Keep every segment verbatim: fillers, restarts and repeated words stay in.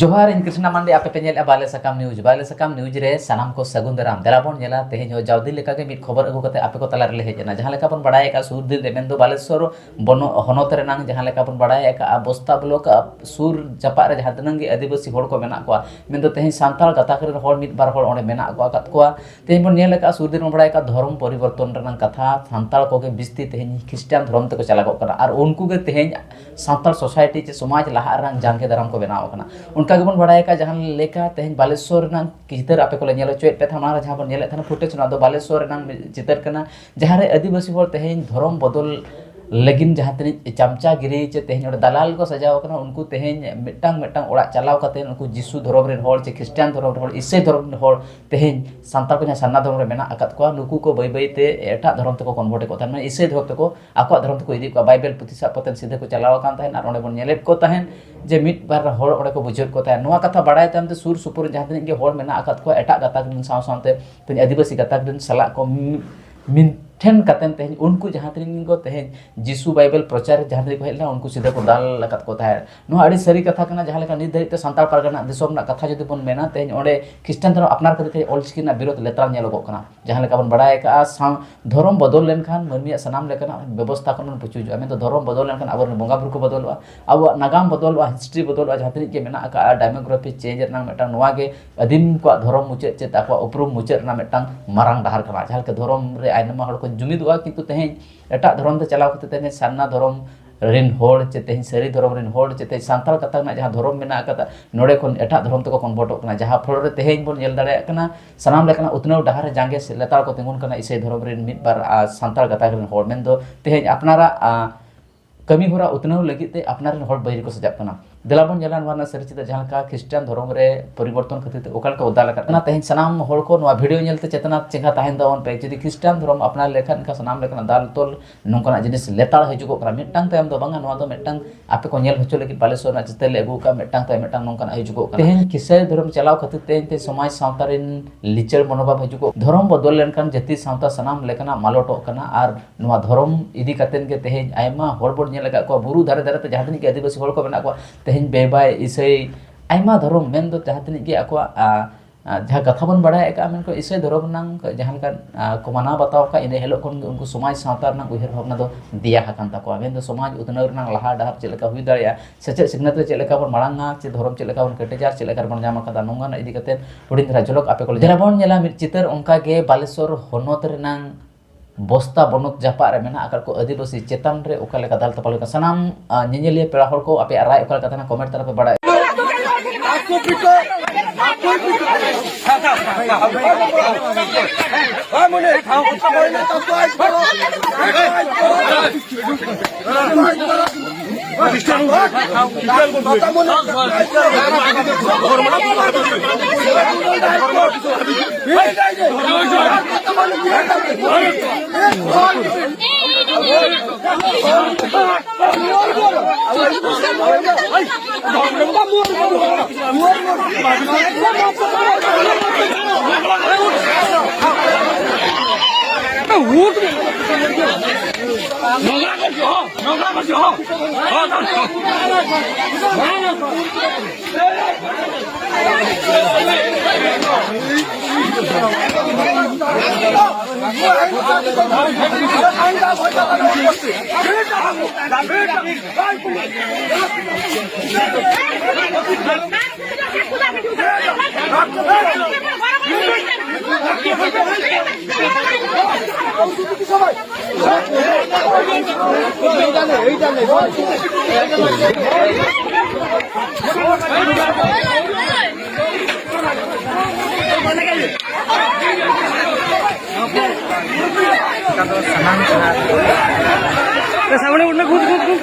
ᱡᱚᱦᱟᱨ, ᱤᱧ ᱠᱨᱤᱥᱱᱟ ᱢᱟᱱᱰᱤ, ᱟᱯᱮ ᱯᱮ ᱧᱮᱞᱮᱫᱼᱟ ᱵᱟᱞᱮ ᱥᱟᱠᱟᱢ ᱱᱤᱭᱩᱡᱽ᱾ ᱵᱟᱞᱮ ᱥᱟᱠᱟᱢ ᱱᱤᱭᱩᱡᱽ ᱨᱮ ᱥᱟᱱᱟᱢ ᱠᱚ ᱥᱟᱹᱜᱩᱱ ᱫᱟᱨᱟᱢ᱾ ᱫᱮᱞᱟ ᱵᱚᱱ ᱧᱮᱞᱟ, ᱛᱮᱦᱮᱧ ᱦᱚᱸ ᱡᱟᱣ ᱫᱤᱱ ᱞᱮᱠᱟᱜᱮ ᱢᱤᱫ ᱠᱷᱚᱵᱚᱨ ᱟᱹᱜᱩ ᱠᱟᱛᱮ ᱟᱯᱮ ᱠᱚ ᱛᱟᱞᱟ ᱨᱮᱞᱮ ᱦᱮᱡ ᱮᱱᱟ᱾ ᱡᱟᱦᱟᱸ ᱞᱮᱠᱟ ᱵᱚᱱ ᱵᱟᱲᱟᱭ ᱟᱠᱟᱫᱼᱟ, ᱥᱩᱨ ᱫᱤᱱ ᱨᱮ, ᱢᱮᱱᱫᱚ ᱵᱟᱞᱮᱥᱚᱨ ᱵᱚᱱᱚ-, ᱦᱚᱱᱚᱛ ᱨᱮᱱᱟᱝ, ᱡᱟᱦᱟᱸ ᱞᱮᱠᱟ ᱵᱚᱱ ᱵᱟᱲᱟᱭ ᱟᱠᱟᱫᱼᱟ, ᱵᱚᱥᱛᱟ ᱵᱞᱚᱠ ᱥᱩᱨ ᱡᱟᱯᱟᱜ ᱨᱮ ᱡᱟᱦᱟᱸ ᱛᱤᱱᱟᱹᱜ ᱜᱮ ᱟᱹᱫᱤᱵᱟᱹᱥᱤ ᱦᱚᱲ ᱠᱚ ᱢᱮᱱᱟᱜ ᱠᱚᱣᱟ, ᱢᱮᱱᱫᱚ ᱛᱮᱦᱮᱧ ᱥᱟᱱᱛᱟᱲ ᱜᱟᱛᱟᱠ ᱨᱮᱱ ᱦᱚᱲ ᱢᱤᱫ ᱵᱟᱨ ᱦᱚᱲ ᱚᱸᱰᱮ ᱢᱮᱱᱟᱜ ᱠᱚ ᱟᱠᱟᱫ ᱠᱚᱣᱟ᱾ ᱛᱮᱦᱮᱧ ᱵᱚᱱ ᱧᱮᱞ ᱟᱠᱟᱫᱼᱟ, ᱥᱩᱨ ᱫᱤᱱ ᱵᱚᱱ ᱵᱟᱲᱟᱭ ᱟᱠᱟᱫ ᱫᱷᱚᱨᱚᱢ ᱯᱚᱨᱤᱵᱚᱨᱛᱚᱱ ᱨᱮᱱᱟᱜ ᱠᱟᱛᱷᱟ, ᱥᱟᱱᱛᱟᱲ ᱠᱚᱜᱮ ᱵᱤᱥᱛᱤ ᱛᱮᱦᱮᱧ ᱠᱷᱨᱤᱥᱴᱟᱱ ᱫᱷᱚᱨᱚᱢ ᱛᱮᱠᱚ ᱪᱟᱞᱟᱜᱚᱜ ᱠᱟᱱᱟ᱾ ᱟᱨ ᱩᱱᱠᱩ ᱜᱮ ᱛᱮᱦᱮᱧ ᱥᱟᱱᱛᱟᱲ ᱥᱳᱥᱟᱭᱴᱤ ᱪᱮ ᱥᱚᱢᱟᱡᱽ ᱞᱟᱦᱟᱜ ᱨᱮᱱᱟᱜ ᱡᱟᱸᱜᱮ ᱫᱟᱨᱟᱢ ᱠᱚ ᱵᱮᱱᱟᱣ ᱟᱠᱟᱱᱟ᱾ ᱚᱱᱠᱟ ᱜᱮᱵᱚᱱ ᱵᱟᱲᱟᱭ ᱟᱠᱟᱫ, ᱡᱟᱦᱟᱸ ᱞᱮᱠᱟ ᱛᱮᱦᱮᱧ ᱵᱟᱞᱮᱥᱚᱨ ᱨᱮᱱᱟᱜ ᱪᱤᱛᱟᱹᱨ ᱟᱯᱮ ᱠᱚᱞᱮ ᱧᱮᱞ ᱦᱚᱪᱚᱭᱮᱫ ᱯᱮ ᱛᱟᱦᱮᱸᱫ, ᱚᱱᱟ ᱨᱮ ᱡᱟᱦᱟᱸ ᱵᱚᱱ ᱧᱮᱞᱮᱫ ᱛᱟᱦᱮᱱᱟ ᱯᱷᱩᱴᱮᱡᱽ, ᱱᱚᱣᱟ ᱫᱚ ᱵᱟᱞᱮᱥᱚᱨ ᱨᱮᱱᱟᱜ ᱢᱤᱫ ᱪᱤᱛᱟᱹᱨ ᱠᱟᱱᱟ, ᱡᱟᱦᱟᱸ ᱨᱮ ᱟᱹᱫᱤᱵᱟᱹᱥᱤ ᱦᱚᱲ ᱛᱮᱦᱮᱧ ᱫᱷᱚᱨᱚᱢ ᱵᱚᱫᱚᱞ ᱞᱟᱹᱜᱤᱫ ᱡᱟᱦᱟᱸ ᱛᱤᱱᱟᱹᱜ ᱪᱟᱢᱪᱟᱜᱤᱨᱤ ᱪᱮ ᱛᱮᱦᱮᱧ ᱚᱸᱰᱮ ᱫᱟᱞᱟᱞ ᱠᱚ ᱥᱟᱡᱟᱣ ᱟᱠᱟᱱᱟ, ᱩᱱᱠᱩ ᱛᱮᱦᱮᱧ ᱢᱤᱫᱴᱟᱝ ᱢᱤᱫᱴᱟᱝ ᱚᱲᱟᱜ ᱪᱟᱞᱟᱣ ᱠᱟᱛᱮ ᱩᱱᱠᱩ ᱡᱤᱥᱩ ᱫᱷᱚᱨᱚᱢ ᱨᱮᱱ ᱦᱚᱲ ᱪᱮ ᱠᱷᱨᱤᱥᱴᱟᱱ ᱫᱷᱚᱨᱚᱢ ᱨᱮᱱ ᱦᱚᱲ, ᱤᱥᱟᱹᱭ ᱫᱷᱚᱨᱚᱢ ᱨᱮᱱ ᱦᱚᱲ ᱛᱮᱦᱮᱧ ᱥᱟᱱᱛᱟᱲ ᱠᱚ ᱡᱟᱦᱟᱸ ᱥᱟᱨᱱᱟ ᱫᱷᱚᱨᱚᱢ ᱨᱮ ᱢᱮᱱᱟᱜ ᱟᱠᱟᱫ ᱠᱚᱣᱟ, ᱱᱩᱠᱩ ᱠᱚ ᱵᱟᱹᱭ ᱵᱟᱹᱭ ᱛᱮ ᱮᱴᱟᱜ ᱫᱷᱚᱨᱚᱢ ᱛᱮᱠᱚ ᱠᱚᱱᱵᱷᱟᱨᱴ ᱮᱫ ᱠᱚ ᱛᱟᱦᱮᱸᱫ, ᱢᱟᱱᱮ ᱤᱥᱟᱹᱭ ᱫᱷᱚᱨᱚᱢ ᱛᱮᱠᱚ ᱟᱠᱚᱣᱟᱜ ᱫᱷᱚᱨᱚᱢ ᱛᱮᱠᱚ ᱤᱫᱤᱭᱮᱫ ᱠᱚᱣᱟ᱾ ᱵᱟᱭᱵᱮᱞ ᱯᱩᱛᱷᱤ ᱥᱟᱵ ᱠᱟᱛᱮ ᱥᱤᱫᱷᱟᱹ ᱠᱚ ᱪᱟᱞᱟᱣ ᱟᱠᱟᱱ ᱛᱟᱦᱮᱸᱫ ᱟᱨ ᱚᱸᱰᱮ ᱵᱚᱱ ᱧᱮᱞᱮᱫ ᱠᱚ ᱛᱟᱦᱮᱸᱫ ᱡᱮ ᱢᱤᱫ ᱵᱟᱨ ᱦᱚᱲ ᱚᱸᱰᱮ ᱠᱚ ᱵᱩᱡᱷᱟᱹᱣᱮᱫ ᱠᱚ ᱛᱟᱦᱮᱸᱫ᱾ ᱱᱚᱣᱟ ᱠᱟᱛᱷᱟ ᱵᱟᱲᱟᱭ ᱛᱟᱭᱚᱢ ᱛᱮ ᱥᱩᱨ ᱥᱩᱯᱩᱨ ᱡᱟᱦᱟᱸ ᱛᱤᱱᱟᱹᱜ ᱜᱮ ᱦᱚᱲ ᱢᱮᱱᱟᱜ ᱟᱠᱟᱫ ᱠᱚᱣᱟ ᱮᱴᱟᱜ ᱜᱟᱛᱟᱠ ᱨᱮᱱ ᱥᱟᱶ ᱥᱟᱶᱛᱮ ᱛᱮᱦᱮᱧ ᱟᱹᱫᱤᱵᱟᱹᱥᱤ ᱜᱟᱛᱟᱠ ᱨᱮᱱ ᱥᱟᱞᱟᱜ ᱠᱚ ᱢᱤ-, ᱢᱤᱫᱴᱷᱮᱱ ᱠᱟᱛᱮ ᱛᱮᱦᱮᱧ ᱩᱱᱠᱩ ᱡᱟᱦᱟᱸ ᱛᱤᱱᱟᱹᱜ ᱠᱚ ᱛᱮᱦᱮᱧ ᱡᱤᱥᱩ ᱵᱟᱭᱵᱮᱞ ᱯᱨᱚᱪᱟᱨ ᱡᱟᱦᱟᱸ ᱛᱤᱱᱟᱹᱜ ᱠᱚ ᱦᱮᱡ ᱞᱮᱱᱟ, ᱩᱱᱠᱩ ᱥᱤᱫᱷᱟᱹ ᱠᱚ ᱫᱟᱞ ᱟᱠᱟᱫ ᱠᱚ ᱛᱟᱦᱮᱸᱫ᱾ ᱱᱚᱣᱟ ᱟᱹᱰᱤ ᱥᱟᱹᱨᱤ ᱠᱟᱛᱷᱟ ᱠᱟᱱᱟ᱾ ᱡᱟᱦᱟᱸ ᱞᱮᱠᱟ ᱱᱤᱛ ᱫᱷᱟᱹᱨᱤᱡ ᱛᱮ ᱥᱟᱱᱛᱟᱲ ᱯᱟᱨᱜᱟᱱᱟ ᱫᱤᱥᱚᱢ ᱨᱮᱱᱟᱜ ᱠᱟᱛᱷᱟ ᱡᱩᱫᱤ ᱵᱚᱱ ᱢᱮᱱᱟ, ᱛᱮᱦᱮᱧ ᱚᱸᱰᱮ ᱠᱷᱨᱤᱥᱴᱟᱱ ᱫᱷᱚᱨᱚᱢ ᱟᱯᱱᱟᱨ ᱠᱟᱛᱮ ᱛᱮᱦᱮᱧ ᱚᱞᱪᱤᱠᱤ ᱨᱮᱱᱟᱜ ᱵᱤᱨᱳᱫᱷ ᱞᱮᱛᱟᱲ ᱧᱮᱞᱚᱜᱚᱜ ᱠᱟᱱᱟ᱾ ᱡᱟᱦᱟᱸ ᱞᱮᱠᱟ ᱵᱚᱱ ᱵᱟᱲᱟᱭ ᱟᱠᱟᱫᱼᱟ, ᱥᱟᱶ-, ᱫᱷᱚᱨᱚᱢ ᱵᱚᱫᱚᱞ ᱞᱮᱱᱠᱷᱟᱱ ᱢᱟᱹᱱᱢᱤᱭᱟᱜ ᱥᱟᱱᱟᱢ ᱞᱮᱠᱟᱱᱟᱜ ᱵᱮᱵᱚᱥᱛᱷᱟ ᱠᱷᱚᱱ ᱵᱚᱱ ᱯᱩᱪᱩᱡᱚᱜᱼᱟ᱾ ᱢᱮᱱᱫᱚ ᱫᱷᱚᱨᱚᱢ ᱵᱚᱫᱚᱞ ᱞᱮᱱᱠᱷᱟᱱ ᱟᱵᱚᱨᱮᱱ ᱵᱚᱸᱜᱟ ᱵᱩᱨᱩ ᱠᱚ ᱵᱚᱫᱚᱞᱚᱜᱼᱟ, ᱟᱵᱚᱣᱟᱜ ᱱᱟᱜᱟᱢ ᱵᱚᱫᱚᱞᱚᱜᱼᱟ, ᱦᱤᱥᱴᱨᱤ ᱵᱚᱫᱚᱞᱚᱜᱼᱟ, ᱡᱟᱦᱟᱸ ᱛᱤᱱᱟᱹᱜ ᱜᱮ ᱢᱮᱱᱟᱜ ᱟᱠᱟᱫᱼᱟ, ᱰᱮᱢᱳᱜᱨᱟᱯᱷᱤ ᱪᱮᱧᱡᱽ ᱨᱮᱱᱟᱜ ᱢᱤᱫᱴᱟᱝ, ᱱᱚᱣᱟ ᱜᱮ ᱟᱹᱫᱤᱢ ᱠᱚᱣᱟᱜ ᱫᱷᱚᱨᱚᱢ ᱢᱩᱪᱟᱹᱫ ᱪᱮᱫ ᱟᱠᱚᱣᱟᱜ ᱩᱯᱨᱩᱢ ᱢᱩᱪᱟᱹᱫ ᱨᱮᱱᱟᱜ ᱢᱤᱫᱴᱟᱝ ᱢᱟᱨᱟᱝ ᱰᱟᱦᱟᱨ ᱠᱟᱱᱟ᱾ ᱡᱟᱦᱟᱸ ᱞᱮᱠᱟ ᱫᱷᱚᱨᱚᱢ ᱨᱮ ᱟᱭᱢᱟ ᱦᱚᱲ ᱠᱚ ᱡᱩᱢᱤᱫᱚᱜᱼᱟ, ᱠᱤᱱᱛᱩ ᱛᱮᱦᱮᱧ ᱮᱴᱟᱜ ᱫᱷᱚᱨᱚᱢ ᱛᱮ ᱪᱟᱞᱟᱣ ᱠᱟᱛᱮ ᱛᱮᱦᱮᱧ ᱥᱟᱨᱱᱟ ᱫᱷᱚᱨᱚᱢ ᱨᱮᱱ ᱦᱚᱲ ᱪᱮ ᱛᱮᱦᱮᱧ ᱥᱟᱹᱨᱤ ᱫᱷᱚᱨᱚᱢ ᱨᱮᱱ ᱦᱚᱲ ᱪᱮ ᱛᱮᱦᱮᱧ ᱥᱟᱱᱛᱟᱲ ᱜᱟᱛᱟᱠ ᱨᱮᱱᱟᱜ ᱡᱟᱦᱟᱸ ᱫᱷᱚᱨᱚᱢ ᱢᱮᱱᱟᱜ ᱟᱠᱟᱫᱟ, ᱱᱚᱰᱮ ᱠᱷᱚᱱ ᱮᱴᱟᱜ ᱫᱷᱚᱨᱚᱢ ᱛᱮᱠᱚ ᱠᱚᱱᱵᱷᱟᱨᱴᱚᱜ ᱠᱟᱱᱟ᱾ ᱡᱟᱦᱟᱸ ᱯᱷᱚᱞᱚ ᱨᱮ ᱛᱮᱦᱮᱧ ᱵᱚᱱ ᱧᱮᱞ ᱫᱟᱲᱮᱭᱟᱜ ᱠᱟᱱᱟ, ᱥᱟᱱᱟᱢ ᱞᱮᱠᱟᱱᱟᱜ ᱩᱛᱱᱟᱹᱣ ᱰᱟᱦᱟᱨ ᱨᱮ ᱡᱟᱸᱜᱮ ᱥᱮ ᱞᱮᱛᱟᱲ ᱠᱚ ᱛᱤᱸᱜᱩᱱ ᱠᱟᱱᱟ ᱤᱥᱟᱹᱭ ᱫᱷᱚᱨᱚᱢ ᱨᱮᱱ ᱢᱤᱫ ᱵᱟᱨ, ᱟᱨ ᱥᱟᱱᱛᱟᱲ ᱜᱟᱛᱟᱠ ᱨᱮᱱ ᱦᱚᱲ, ᱢᱮᱱᱫᱚ ᱛᱮᱦᱮᱧ ᱟᱯᱱᱟᱨᱟᱜ, ᱟᱨ ᱠᱟᱹᱢᱤ ᱦᱚᱨᱟ ᱩᱛᱱᱟᱹᱣ ᱞᱟᱹᱜᱤᱫ ᱛᱮ ᱟᱯᱱᱟᱨ ᱨᱮᱱ ᱦᱚᱲ ᱵᱟᱹᱭᱨᱤ ᱠᱚ ᱥᱟᱡᱟᱜ ᱠᱟᱱᱟ᱾ ᱫᱮᱞᱟ ᱵᱚᱱ ᱧᱮᱞᱟ ᱱᱚᱣᱟ ᱨᱮᱱᱟᱜ ᱥᱟᱹᱨᱤ ᱪᱤᱛᱟᱹᱨ, ᱡᱟᱦᱟᱸ ᱞᱮᱠᱟ ᱠᱷᱨᱤᱥᱴᱟᱱ ᱫᱷᱚᱨᱚᱢ ᱨᱮ ᱯᱚᱨᱤᱵᱚᱨᱛᱚᱱ ᱠᱷᱟᱹᱛᱤᱨ ᱛᱮ ᱚᱠᱟ ᱞᱮᱠᱟ ᱵᱚ ᱫᱟᱞ ᱟᱠᱟᱫ ᱠᱟᱱᱟ᱾ ᱛᱮᱦᱮᱧ ᱥᱟᱱᱟᱢ ᱦᱚᱲ ᱠᱚ ᱱᱚᱣᱟ ᱵᱷᱤᱰᱤᱭᱳ ᱧᱮᱞ ᱛᱮ ᱪᱮᱛᱱᱟ ᱪᱮᱸᱜᱷᱟ ᱛᱟᱦᱮᱱ ᱛᱟᱵᱚᱱ ᱯᱮ᱾ ᱡᱩᱫᱤ ᱠᱷᱨᱤᱥᱴᱟᱱ ᱫᱷᱚᱨᱚᱢ ᱟᱯᱱᱟᱨ ᱞᱮᱠᱷᱟᱱ ᱮᱱᱠᱷᱟᱱ ᱥᱟᱱᱟᱢ ᱞᱮᱠᱟᱱᱟᱜ ᱫᱟᱞ ᱛᱚᱞ ᱱᱚᱝᱠᱟᱱᱟᱜ ᱡᱤᱱᱤᱥ ᱞᱮᱛᱟᱲ ᱦᱤᱡᱩᱜᱚᱜ ᱠᱟᱱᱟ᱾ ᱢᱤᱫᱴᱟᱝ ᱛᱟᱭᱚᱢ ᱫᱚ ᱵᱟᱝᱟ, ᱱᱚᱣᱟ ᱫᱚ ᱢᱤᱫᱴᱟᱝ ᱟᱯᱮ ᱠᱚ ᱧᱮᱞ ᱦᱚᱪᱚ ᱞᱟᱹᱜᱤᱫ ᱵᱟᱞᱮᱥᱚᱨ ᱨᱮᱱᱟᱜ ᱪᱤᱛᱟᱹᱨ ᱞᱮ ᱟᱹᱜᱩ ᱟᱠᱟᱫᱼᱟ, ᱢᱤᱫᱴᱟᱝ ᱛᱟᱭᱚᱢ ᱢᱤᱫᱴᱟᱝ ᱱᱚᱝᱠᱟᱱᱟᱜ ᱦᱤᱡᱩᱜᱚᱜ ᱠᱟᱱᱟ᱾ ᱛᱮᱦᱮᱧ ᱠᱷᱨᱤᱥᱴᱟᱱ ᱫᱷᱚᱨᱚᱢ ᱪᱟᱞᱟᱣ ᱠᱷᱟᱹᱛᱤᱨ ᱛᱮ ᱛᱮᱦᱮᱧ ᱥᱚᱢᱟᱡᱽ ᱥᱟᱶᱛᱟ ᱨᱮᱱ ᱞᱤᱪᱟᱹᱲ ᱢᱚᱱᱳᱵᱷᱟᱵ ᱦᱤᱡᱩᱜᱚᱜ, ᱫᱷᱚᱨᱚᱢ ᱵᱚᱫᱚᱞ ᱞᱮᱱᱠᱷᱟᱱ ᱡᱟᱹᱛᱤ ᱥᱟᱶᱛᱟ ᱥᱟᱱᱟᱢ ᱞᱮᱠᱟᱱᱟᱜ ᱢᱟᱞᱚᱴᱚᱜ ᱠᱟᱱᱟ᱾ ᱟᱨ ᱱᱚᱣᱟ ᱫᱷᱚᱨᱚᱢ ᱤᱫᱤ ᱠᱟᱛᱮᱫ ᱜᱮ ᱛᱮᱦᱮᱧ ᱟᱭᱢᱟ ᱦᱚᱲ ᱵᱚᱱ ᱧᱮᱞ ᱟᱠᱟᱫ ᱠᱚᱣᱟ, ᱵᱩᱨᱩ ᱫᱷᱟᱨᱮ ᱫᱷᱟᱨᱮ ᱛᱮ ᱡᱟᱦᱟᱸ ᱛᱤᱱᱟᱹᱜ ᱜᱮ ᱟᱹᱫᱤᱵᱟᱹᱥᱤ ᱦᱚᱲ ᱠᱚ ᱢᱮᱱᱟᱜ ᱠᱚᱣᱟ, ᱛᱮᱦᱮᱧ ᱵᱮᱵᱟᱭ ᱤᱥᱟᱹᱭ ᱟᱭᱢᱟ ᱫᱷᱚᱨᱚᱢ ᱢᱮᱱᱫᱚ ᱡᱟᱦᱟᱸ ᱛᱤᱱᱟᱹᱜ ᱜᱮ ᱟᱠᱚᱣᱟᱜ, ᱟ, ᱟ, ᱡᱟᱦᱟᱸ ᱠᱟᱛᱷᱟ ᱵᱚᱱ ᱵᱟᱲᱟᱭ ᱟᱠᱟᱫᱼᱟ, ᱢᱮᱱᱠᱷᱟᱱ ᱤᱥᱟᱹᱭ ᱫᱷᱚᱨᱚᱢ ᱨᱮᱱᱟᱝ ᱡᱟᱦᱟᱸ ᱞᱮᱠᱟ, ᱟ, ᱠᱚ ᱢᱟᱱᱟᱣ ᱵᱟᱛᱟᱣ ᱟᱠᱟᱫ, ᱤᱱᱟᱹ ᱦᱤᱞᱳᱜ ᱠᱷᱚᱱ ᱜᱮ ᱩᱱᱠᱩ ᱥᱚᱢᱟᱡᱽ ᱥᱟᱶᱛᱟ ᱨᱮᱱᱟᱜ ᱩᱭᱦᱟᱹᱨ ᱵᱷᱟᱵᱽᱱᱟ ᱫᱚ ᱫᱮᱭᱟ ᱟᱠᱟᱱ ᱛᱟᱠᱚᱣᱟ᱾ ᱢᱮᱱᱫᱚ ᱥᱚᱢᱟᱡᱽ ᱩᱛᱱᱟᱹᱣ ᱨᱮᱱᱟᱜ ᱞᱟᱦᱟ ᱰᱟᱦᱟᱨ ᱪᱮᱫ ᱞᱮᱠᱟ ᱦᱩᱭ ᱫᱟᱲᱮᱭᱟᱜᱼᱟ, ᱥᱮᱪᱮᱫ ᱥᱤᱠᱷᱱᱟᱹᱛ ᱨᱮ ᱪᱮᱫ ᱞᱮᱠᱟ ᱵᱚᱱ ᱢᱟᱲᱟᱝᱟ, ᱪᱮ ᱫᱷᱚᱨᱚᱢ ᱪᱮᱫ ᱞᱮᱠᱟ ᱵᱚᱱ ᱠᱮᱴᱮᱡᱟ, ᱪᱮᱫ ᱞᱮᱠᱟ ᱨᱮᱵᱚᱱ ᱧᱟᱢ ᱟᱠᱟᱫᱟ, ᱱᱚᱝᱠᱟᱱᱟᱜ ᱤᱫᱤ ᱠᱟᱛᱮ ᱦᱩᱰᱤᱧ ᱫᱷᱟᱨᱟ ᱡᱷᱚᱞᱚᱠ ᱟᱯᱮ ᱠᱚ ᱞᱟᱹᱜᱤᱫ᱾ ᱡᱮᱢᱚᱱ ᱧᱮᱞᱟ ᱢᱤᱫ ᱪᱤᱛᱟᱹᱨ, ᱚᱱᱠᱟ ᱜᱮ ᱵᱟᱞᱮᱥᱚᱨ ᱦᱚᱱᱚᱛ ᱨᱮᱱᱟᱝ ᱵᱚᱥᱛᱟ ᱵᱚᱱᱚᱛ ᱡᱟᱯᱟᱜ ᱨᱮ ᱢᱮᱱᱟᱜ ᱟᱠᱟᱫ ᱠᱚ ᱟᱹᱫᱤᱵᱟᱹᱥᱤ ᱪᱮᱛᱟᱱ ᱨᱮ ᱚᱠᱟ ᱞᱮᱠᱟ ᱫᱟᱞ ᱛᱚᱯᱟᱞ ᱦᱩᱭᱩᱜ ᱠᱟᱱᱟ᱾ ᱥᱟᱱᱟᱢ, ᱟ, ᱧᱮᱧᱮᱞᱤᱭᱟᱹ ᱯᱮᱲᱟ ᱦᱚᱲ ᱠᱚ, ᱟᱯᱮᱭᱟᱜ ᱨᱟᱭ ᱚᱠᱟ ᱞᱮᱠᱟ ᱛᱟᱦᱮᱱᱟ, comment ᱛᱟᱞᱟ ᱯᱮ ᱵᱟᱲᱟᱭ᱾ ᱥᱟᱢᱟᱝ ᱠᱟᱱᱟ᱾ ᱥᱟᱢᱟᱝ ᱨᱮ ᱩᱰᱩᱠ, ᱜᱷᱩᱥ, ᱜᱷᱩᱥ, ᱜᱷᱩᱥ᱾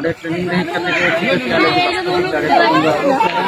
ᱚᱸᱰᱮ ᱴᱨᱮᱱᱤᱝ ᱨᱮ ᱦᱮᱡ ᱠᱟᱛᱮ ᱜᱮ ᱪᱤᱠᱟᱹᱛᱮ ᱟᱞᱮ ᱫᱚ ᱵᱟᱠᱚ ᱦᱮᱡ ᱫᱟᱲᱮᱭᱟᱜᱼᱟ?